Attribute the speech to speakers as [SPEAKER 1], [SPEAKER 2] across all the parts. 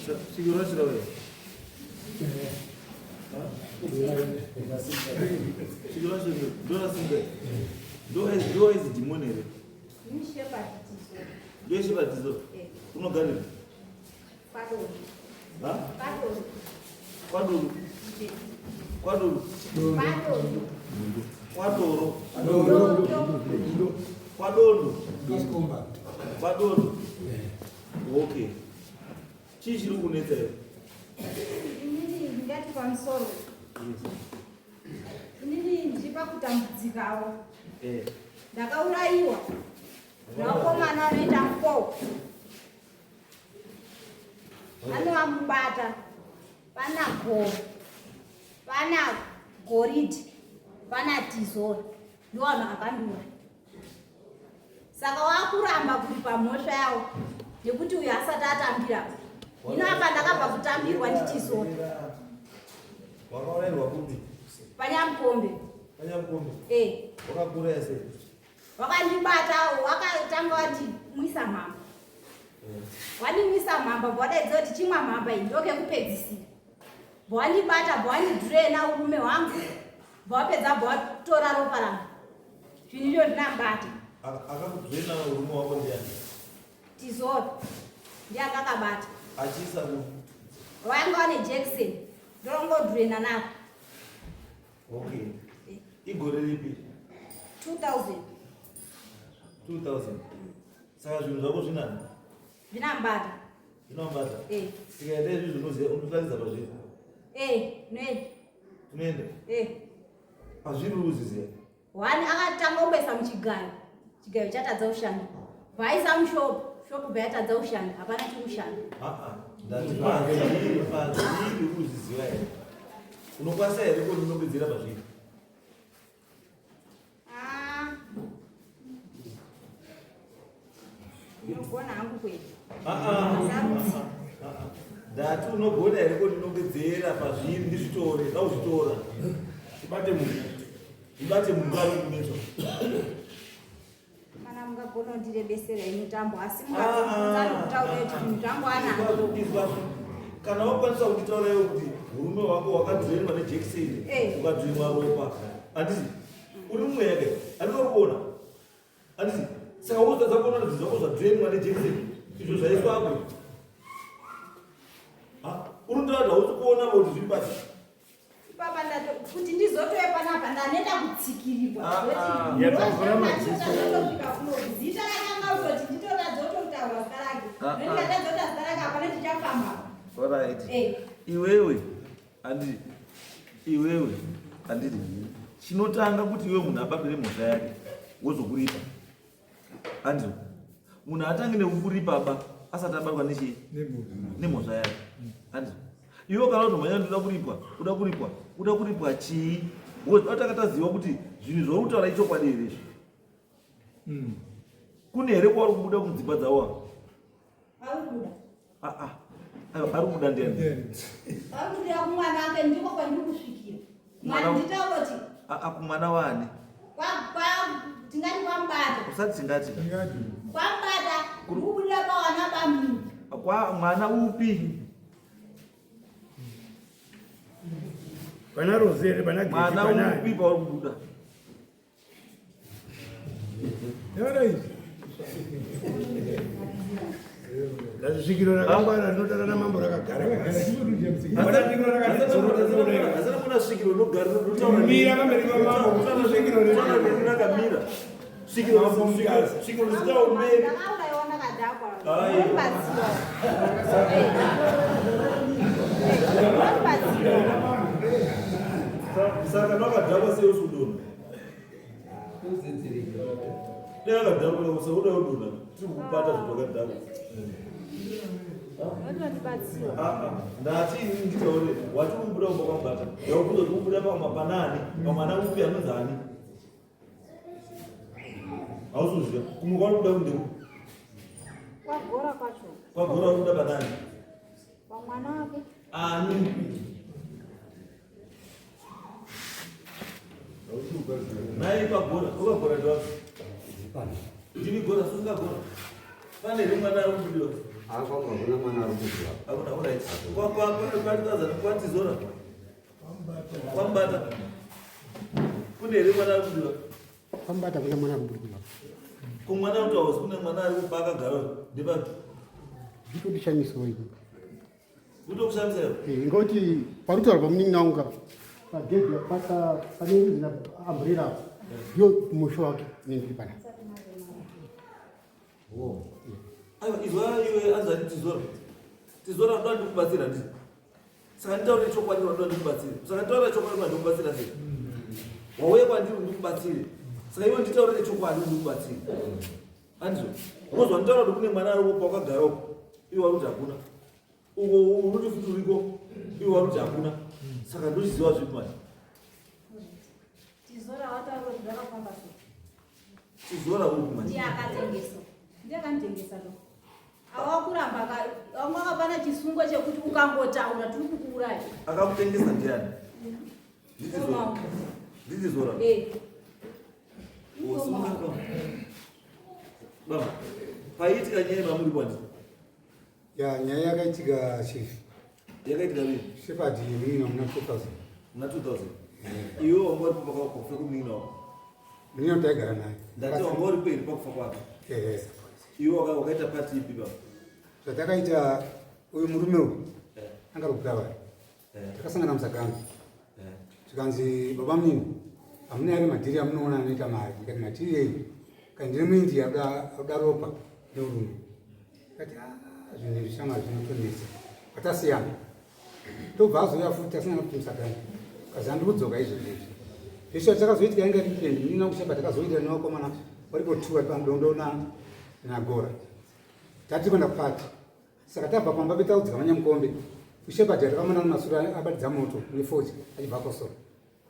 [SPEAKER 1] Svikiro racho rauya. Svikiro racho ndorasimba. Ndo aizi dhimoni here? Ndo Shepherd Tizo. Unogarira?
[SPEAKER 2] Kwadoro.
[SPEAKER 1] Ha? Kwadoro. Kwadoro. Kwadoro. Kwadondo. Kwadondo. Okay. Chii chiri kunetsa iwe?
[SPEAKER 2] Inini ndingati pamusoro.
[SPEAKER 1] Yes.
[SPEAKER 2] Inini ndiri pakutambudzikawo.
[SPEAKER 1] Eh.
[SPEAKER 2] Ndakaurayiwa. Vakomana vanoita 4. Anovamubata pana goro, pana goridhe, pana tizora. Ndiwo vanhu akandura. Saka wakuramba kuripa mhosva yawo nekuti uyo asati atambira. Hino apa ndakabva kutambirwa nditizora.
[SPEAKER 1] Wakaurairwa kupi?
[SPEAKER 2] Panyamukombe.
[SPEAKER 1] Panyamukombe?
[SPEAKER 2] Eh.
[SPEAKER 1] Wakakuraya sei?
[SPEAKER 2] Wakandibata, wakatanga wandimwisa mhamba. Wandimwisa mhamba, bwadaidza kuti chimwa mhamba iyi ndokekupedzisira. Bwandibata, bwandidrena urume hwangu. Bwapedza bwatora ropa rangu. Zvinhu izvo ndinambata.
[SPEAKER 1] Akakudrena urume wako ndiani?
[SPEAKER 2] Tizoro. Ndiye akakabata.
[SPEAKER 1] Achiisa ku
[SPEAKER 2] Wanga wane Jackson. Ndongodrena nako.
[SPEAKER 1] Okay. Igore ripi?
[SPEAKER 2] 2000.
[SPEAKER 1] 2000. Saka zvinhu zvako zvinani?
[SPEAKER 2] Zvinambata.
[SPEAKER 1] Zvinambata?
[SPEAKER 2] Eh.
[SPEAKER 1] Tikaenda izvi zvinoziva unotaridza pazviri.
[SPEAKER 2] Eh, noenda.
[SPEAKER 1] Tunoenda?
[SPEAKER 2] Eh.
[SPEAKER 1] Pazviri uziziva?
[SPEAKER 2] One akatanga kumboisa muchigayo. Chigayo chatadza kushanda. Vaisa mushop, shop bayatadza kushanda, hapana chiri kushanda.
[SPEAKER 1] Ah ah. Ndati pazviri, pazviri uziziva here? Unokwanisa here kundinongedzera pazviri?
[SPEAKER 2] Ah. Ndinogona hangu kuenda.
[SPEAKER 1] Ah ah. Ah, ah. Ndati unogona here kundinongedzera pazviri ndizvitore, ndauzvitora.
[SPEAKER 3] Ibate munhu.
[SPEAKER 1] Ibate munhu ari kunetswa.
[SPEAKER 2] Kana mungagona kundirebesera henyu tambo asi mukatobvunza nokutaura kuti zvinhu zvangu anazvo.
[SPEAKER 1] Izwa kana wakwanisa kunditaura iwe kuti urume hwako hwakadrenwa nejekiseni
[SPEAKER 2] Eh.
[SPEAKER 1] ukadrenwa ropa handiti uri mumweya ke handiti uri kuona handiti saka wozotadza kuona kuti zvinhu zvako zvadrenwa nejekiseni izvo zvaiswa apo Ha? uri kutaura kuti hausi kuona kuti zviri pasi
[SPEAKER 2] Ipapa ndato kuti ndizotouya panapa ndaneta kutsikirirwa.
[SPEAKER 1] Ah, ah.
[SPEAKER 3] Yatavhura madziso.
[SPEAKER 2] Ndotosvika kuno zita rake anga kutoti nditotadza kutotaura zita rake.
[SPEAKER 1] Ah, ah.
[SPEAKER 2] Ndikatadza kutaura zita rake hapana chichafamba.
[SPEAKER 1] Alright.
[SPEAKER 2] Eh.
[SPEAKER 1] Iwewe handiti iwewe handiti chinotanga kuti iwe munhu abatwe nemhosva yake wozokuripa handiti munhu atange nekukuripa ba asati abatwa nechii nemhosva yake handiti iwe kana utomhanya ndoda kuripwa uda kuripwa uda kuripwa chii atanga taziva kuti zvinhu zvauri kutaura ichokwadi here izvi kune here kwauri kubuda mudzimba dzavo ava?
[SPEAKER 2] Ari kubuda.
[SPEAKER 1] Ah, ah. Aiwa, ari kubuda ndiani
[SPEAKER 2] Ari kubudira kumwana wake ndiko kwandiri kusvikira.
[SPEAKER 1] Mwana-
[SPEAKER 2] Mwana nditaura kuti
[SPEAKER 1] Ah, ah, kumwana waani
[SPEAKER 2] kwa kwa tingati kwambata.
[SPEAKER 1] usati tingati
[SPEAKER 2] Kwambata kubudira pawana bamini.
[SPEAKER 1] kwa mwana upi
[SPEAKER 3] Pana Rosere, pana Gezi,
[SPEAKER 1] mwana
[SPEAKER 3] pana
[SPEAKER 1] upi pauri kubuda
[SPEAKER 3] Svikiro rakangwara rinotara namambo rakagara pasi.
[SPEAKER 1] Asana kuna svikiro rinogara rinotaura
[SPEAKER 3] Mira pamberi pamambo, svikiro
[SPEAKER 1] rakamira. Svikiro svikiro risikaomeri.
[SPEAKER 2] Ndakaurayiwa ndakadhakwa.
[SPEAKER 1] Ai.
[SPEAKER 2] Ndinobatsirwa. Ndinobatsirwa.
[SPEAKER 1] Saka makadhakwa sei usudona? Dai akadhakwa usauda udona. Tiri kukubata zvakadhakwa.
[SPEAKER 2] Ndinobatsirwa.
[SPEAKER 1] Ah, ah. Ndati ini nditaure wati uri kubuda kumba kwamubata. Ndakubvunza kuti uri kubuda pamwe panani pamwana upi anonzi ani? Hausi kuziva. Kumwe kwauri kubuda kundeku.
[SPEAKER 2] Kwagora kwacho.
[SPEAKER 1] Kwagora uri kubuda panani?
[SPEAKER 2] Pamwana wake.
[SPEAKER 1] Ani? Nai pagora, ukagora ndiwapi? Ndini gora, sungagora. Pane here mwana ari kubudiwa?
[SPEAKER 4] Kwangu hakuna mwana ari kuziva.
[SPEAKER 1] Hakuna, alright. Kwa kwa kwa kwa kwa Kwambata. Kune here mwana ari kudiwa?
[SPEAKER 5] Kwambata kuna mwana ari kudiwa.
[SPEAKER 1] Kumwana kuti hausi kune mwana ari kupa akagara ndepapi?
[SPEAKER 5] Zvitotishamisawo iko.
[SPEAKER 1] Kutokushamisa iwe?
[SPEAKER 5] Eh, ngoti parutaura pamunin'ina wangu ka pagedhi paka pane inzi umbrella apo ndiyo musha wake nendiri panapa.
[SPEAKER 1] Aiwa izwa iwe anzani Tizora. Tizora ndoda ndikubatsira ndii. Saka nditaure chokwadi ndoda ndikubatsire. Saka nditaure chokwadi ndoda ndikubatsira sei? Wauya kwandiri ndikubatsire. Saka iwe nditaurire chokwadi ndikubatsire. Andizvo. Unozwa nditaura kuti kune mwana ari uko wakagara uko. Iwe wari kuti hakuna. Uko unoti futi uriko. Iwe wari kuti hakuna. Saka ndochiziva zvipi manje.
[SPEAKER 2] Tizora wataura kuti zvakafamba sei?
[SPEAKER 1] Tizora upi manje.
[SPEAKER 2] Ndiye akatengesa. Ndiye akanditengesa to. Awakuramba wanga wakapana chisungo chekuti ukangotaura tiri kukuuraya.
[SPEAKER 1] Akakutengesa ndiani? Nditizora. Nditizora.
[SPEAKER 2] Eh.
[SPEAKER 1] Baba, paiitika nyaya mamuri kwandi.
[SPEAKER 6] Ya, nyaya yakaitika chief.
[SPEAKER 1] Yakaitika rini?
[SPEAKER 6] Shepherd munin'ina muna 2000.
[SPEAKER 1] Muna 2000. Iwe wanga uri pakufa kwemunin'ina wako.
[SPEAKER 6] Munin'ina taigara naye.
[SPEAKER 1] Ndati wanga uri kweri pakufa kwake.
[SPEAKER 6] Ehe.
[SPEAKER 1] Iwe wakaita pati ipi baba?
[SPEAKER 6] Zvatakaita uyu murume uyu anga ari kuBulawayo. Takasangana musagano. Zvikanzi baba munini hamuna here madhiri amunoona anoita mari? Ndikati madhiri ei? Kani ndine muIndia akuda ropa neurume. Ndikati ah, zvinhu izvi shamwari zvinotonetsa. Patasiyana. Tobva azouya futi tasangana futi musagano. Kazi andiri kudzoka izvozvo izvi. Zveshe zvakazoitika inga iri plan munini wangu Shepherd takazoita nevakomana varipo two vari pamudondo nagora. Tati kuenda kupati. Saka tabva pamba petaudzika manyamukombe. Shepherd takamona nemasura abatidza moto nefodya achibva kosora.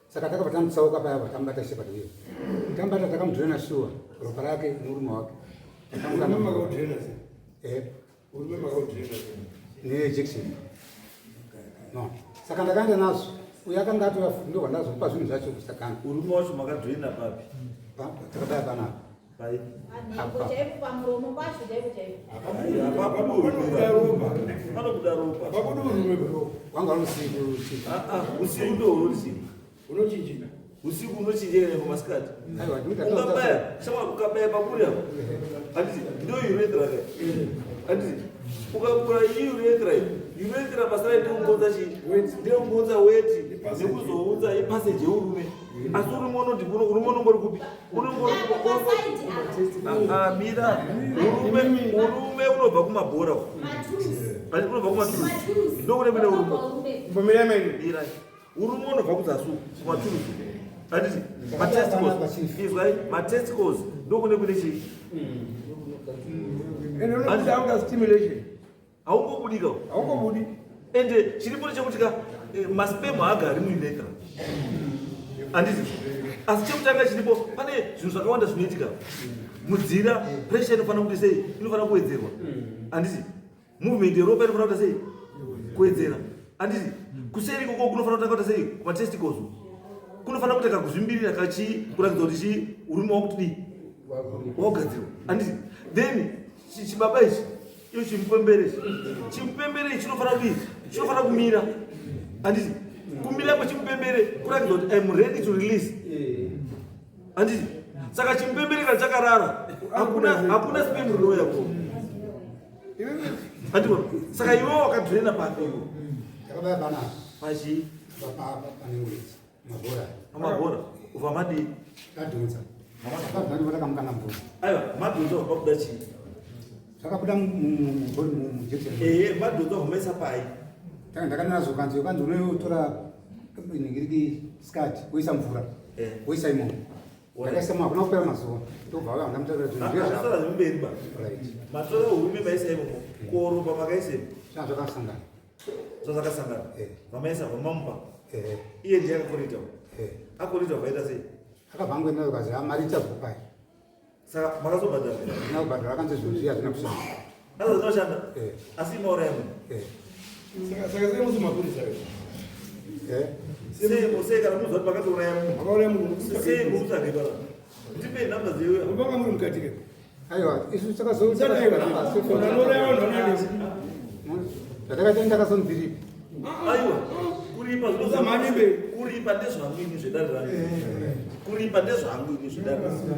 [SPEAKER 6] Saka takabva tamutsauka paya pa tamubata Shepherd uye. Tamubata takamudhirena shuwa ropa rake nemurume wake. Takamukanda.
[SPEAKER 3] Urume makaudhirena sei?
[SPEAKER 6] Eh.
[SPEAKER 3] Urume makaudhirena sei?
[SPEAKER 6] Neejection. No. Saka ndakaenda nazvo. Uyo akanga atouya futi ndobva ndazomupa zvinhu zvacho kusakana.
[SPEAKER 1] Urume wacho makadhirena papi?
[SPEAKER 6] Takabaya panapa.
[SPEAKER 1] Pai.
[SPEAKER 2] Panhengo chaipo pamuromo pacho chaipo chaipo.
[SPEAKER 3] Panobuda ropa.
[SPEAKER 1] Panobuda ropa.
[SPEAKER 3] Pabuda urume bro.
[SPEAKER 6] Wanga uri usiku chief.
[SPEAKER 1] Ah ah, usiku ndo unochinja.
[SPEAKER 3] Unochinja.
[SPEAKER 1] Usiku unochinja kana masikati.
[SPEAKER 6] Aiwa, ndikuti
[SPEAKER 1] Ungabaya, shama ukabaya pakuri apo. Handiti ndo urethra kai. Handiti ukakura iyi urethra iyi. Urethra basa rayo ndekuunza chii? Ndekuunza weti nekuzounza ipassage yeurume. Asi urume unoti urume unongori kupi? Unongori mira. Urume urume unobva kumabhora uko. Unobva kumaturusi. Ndokune kune urume.
[SPEAKER 3] Mbomira meni.
[SPEAKER 1] Mira. Urume unobva kuzasi uko kumaturusi. Handiti matesticles. Izwai matesticles ndokune kune chii?
[SPEAKER 3] Ende unobuda after stimulation.
[SPEAKER 1] Haungobudika.
[SPEAKER 3] Haungobudi.
[SPEAKER 1] Ende chiripo chekuti ka masperm haagari muurethra. Handiti asi chekutanga chiripo pane zvinhu zvakawanda zvinoitika mudzira pressure inofanira kuti sei inofanira kuwedzerwa. Handiti movement yeropa inofanira kuita sei kuwedzera. Handiti kuseri ikoko kunofanira kutanga kuita sei kumatesticles kunofanira kuita kakuzvimbirira kachii kuratidza kuti chii urume wakuti dii wakugadzirwa. Handiti then chibaba ichi iyo chimupembere ichi chimupembere ichi chinofanira kudii chinofanira kumira. Handiti kumira kwechimupembere kuratidza kuti I'm ready to release. Handiti saka chimupembere kana chakarara hakuna sperm rinouya ko. Handiti saka iwe wakadhirena papi iwe?
[SPEAKER 6] Takabaya panapa.
[SPEAKER 1] Pachi?
[SPEAKER 6] Pane weti. Mabhora.
[SPEAKER 1] Mabhora. Ubva madii?
[SPEAKER 6] Tadhonza. Tadhonza takamukana mvura.
[SPEAKER 1] Aiwa, madhonza ubva kuda chii?
[SPEAKER 6] Zvakabuda mujekiseni.
[SPEAKER 1] Ehe, madhonza ubva pai.
[SPEAKER 6] Taka ndakanena zvokanzi yokanzi unotora ningiriki skirt woisa mvura. Woisa imomo. Ndakaisa imomo hakuna kupera mazuva. Ndobva vauya vandamutaurira zvinhu zviya zvavo.
[SPEAKER 1] Masara zvemberi ba.
[SPEAKER 6] Right.
[SPEAKER 1] Matora urume maisa imomo. Koropa makaisa.
[SPEAKER 6] Zvakasangana.
[SPEAKER 1] Zvakasangana. Vamaisa vamamupa. Iye ndiye akakorita. Akorita vaita sei?
[SPEAKER 6] Akabva angoenda akazi mari ichazokupai.
[SPEAKER 1] Saka makazobhadhara?
[SPEAKER 6] Handina kubhadhara, akanzi zvinhu zviya hazvina kushanda.
[SPEAKER 1] Asi zvinoshanda? Asi mauraya munhu?
[SPEAKER 3] Saka sei musi mapurisa iwe?
[SPEAKER 1] Sei sei kana muzi kuti makatouraya munhu?
[SPEAKER 3] Makauraya munhu
[SPEAKER 1] Sei mukutsvage baba? Ndipe namba dzewe.
[SPEAKER 3] Manga muri mukati ke?
[SPEAKER 6] Aiwa, isu takazoatakaita ndakazonziripi.
[SPEAKER 1] Aiwa, kuripa kuripa ndezvangu ini zvedare rangu. Kuripa ndezvangu ini zvedare rangu.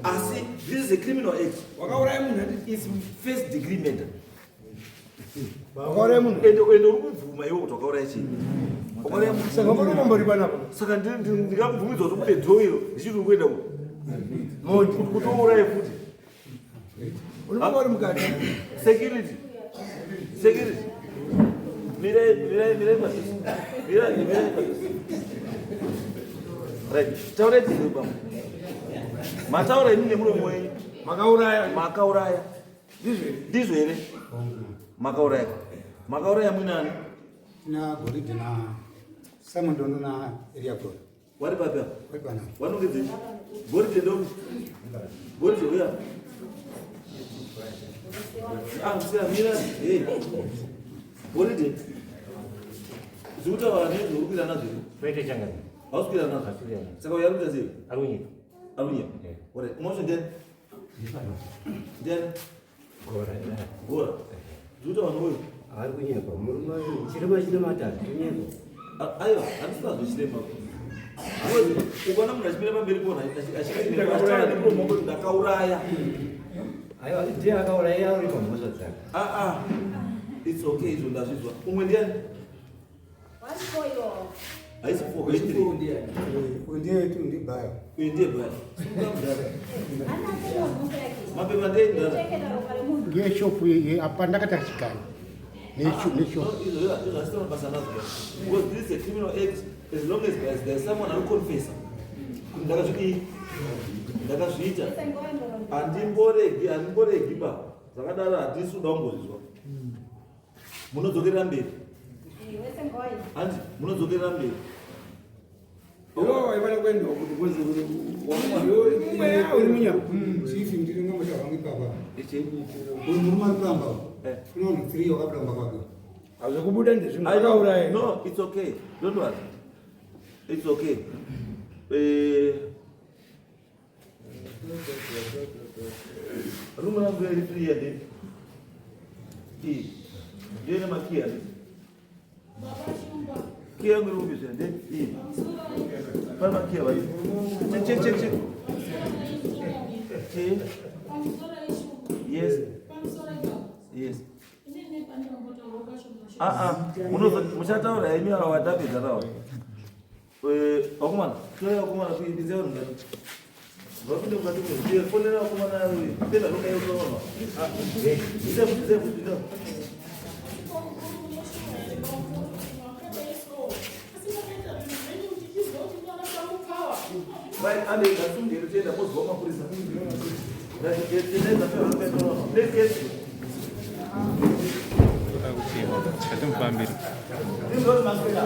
[SPEAKER 1] Asi this is a criminal act.
[SPEAKER 3] Wakauraya munhu ati
[SPEAKER 1] It's first degree murder.
[SPEAKER 3] Wakauraya munhu.
[SPEAKER 1] Ende uri kubvuma iwe kuti wakauraya chii? Wakauraya munhu.
[SPEAKER 3] Saka unombori panapa.
[SPEAKER 1] Saka ndingakubvumidzwa kuti ubude dhoo iro ndichiti uri kuenda ku
[SPEAKER 3] Mhondi.
[SPEAKER 1] Kuti uuraye futi.
[SPEAKER 3] Unonga uri mukati.
[SPEAKER 1] Security. Security. Mirai, mirai, mirai padhuze. Mirai, mirai padhuze. Right. Taurai tizwe baba. Mataura imi nemuromo wenyu.
[SPEAKER 3] Makauraya.
[SPEAKER 1] Makauraya.
[SPEAKER 3] Ndizvo here?
[SPEAKER 1] Ndizvo here? Makauraya. Makauraya muinani?
[SPEAKER 6] Tina Goridhe na Simon Dondo na Elia Gora.
[SPEAKER 1] Wari papi apa?
[SPEAKER 6] Wari panapa.
[SPEAKER 1] Wanongedze. Goridhe ndo. Goridhe uya. Ah, siya mira. Hey. Goridhe. Zikutaura nezve uri kuita nazvo here?
[SPEAKER 7] Kwete changani.
[SPEAKER 1] Hausi kuita nazvo.
[SPEAKER 7] Hausi kuita nazvo.
[SPEAKER 1] Saka uya ari kuita sei?
[SPEAKER 7] Ari kunyika.
[SPEAKER 1] Ari kunyika.
[SPEAKER 7] Eh.
[SPEAKER 1] Alright. Umwe wacho ndiani? Ndiani?
[SPEAKER 4] Gora.
[SPEAKER 1] Gora. Zikutaura neuyu.
[SPEAKER 4] Ari kunyepa. Murume chirema chine matatu kunyepa.
[SPEAKER 1] Aiwa, handisi nazvo chirema. Ukaona munhu achimira pamberi pona achitaura nemuromo wako kuti ndakauraya.
[SPEAKER 4] Aiwa ndiye akauraya ari pamhosva dzake.
[SPEAKER 1] Ah ah. It's okay izvo ndazvizwa. Umwe ndiani?
[SPEAKER 2] Wasipo iwo.
[SPEAKER 1] Haisi 4, haisi 3.
[SPEAKER 6] Uyu ndiye ndibaya.
[SPEAKER 1] Uyu ndiye baya. Simuka mudhara.
[SPEAKER 2] Ana kuno mhosva yake.
[SPEAKER 1] Mapepa ndei mudhara.
[SPEAKER 2] Chengeta ropa remunhu.
[SPEAKER 5] Ngeshopu apa ndakata chigayo. Neshopu.
[SPEAKER 1] No, izvo izvo hazvina basa nazvo. Because this is a criminal act as long as there is someone ari confessa. Kuti ndakazvidii? Ndakazviita. Handimboregi, handimboregi ba. Zvakadaro handisi kuda kumbozvizwa. Munodzokerera mberi.
[SPEAKER 2] Wese ngoyi.
[SPEAKER 1] Hanzi munodzokerera mberi.
[SPEAKER 3] Iwe waifana kuendawo kuti kuzi mweya uri munyama.
[SPEAKER 6] Chief ndiri ngombe changu ipapa.
[SPEAKER 1] Ichi.
[SPEAKER 6] Uyu murume ari kuramba.
[SPEAKER 1] Eh.
[SPEAKER 6] Kune vanhu 3 vakabuda mumba kwake.
[SPEAKER 3] Hazvikubuda ndezvimwe.
[SPEAKER 1] I know.
[SPEAKER 3] Akauraya.
[SPEAKER 1] No, it's okay. Don't worry. It's okay. Room rangu iri free here. Iyi. Ndiyo ine makiyi ane. Kiyi yangu iri kupi zve? Ndiyo iyi. Pane makiyi ava. Check, check, check, check. Chii? Yes. Yes. Ah ah, muchataura henyu ava watapedza taura. Vakomana, torai vakomana kuipinze vanhu ngani. Vapinde mukati mwe, fonera vakomana penda roka iyo toona. Ah, zefu zefu pinda. Right, ande ngasungere tienda mozwa mapurisa. Right, tienda zapera toona. Next case.
[SPEAKER 8] Hatimufambiri.
[SPEAKER 1] Ndizvo maswera.